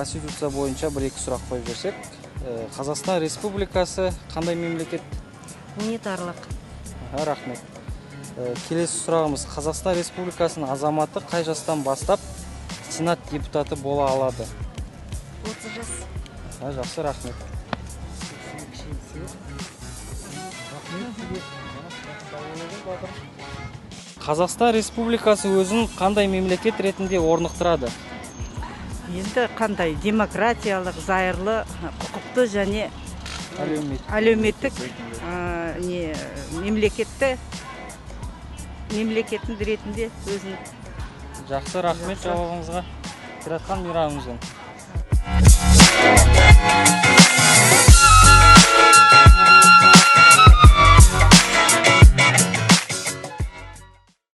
Конституция бойынша бір екі сұрақ қойып жіберсек. Қазақстан Республикасы қандай мемлекет? Унитарлық. Аха, рахмет. Келесі сұрағымыз: Қазақстан Республикасының азаматы қай жастан бастап сенат депутаты бола алады? 30 жас. Аха, жақсы, рахмет. Қазақстан Республикасы өзін қандай мемлекет ретінде орнықтырады? Енді қандай? Демократиялық, зайырлы, құқықты және әлеуметтік әлеуметтік не мемлекетті, мемлекеттің ретінде өзін. Жақсы, рахмет жауабыңызға. Келатқан мейрамыңызбен!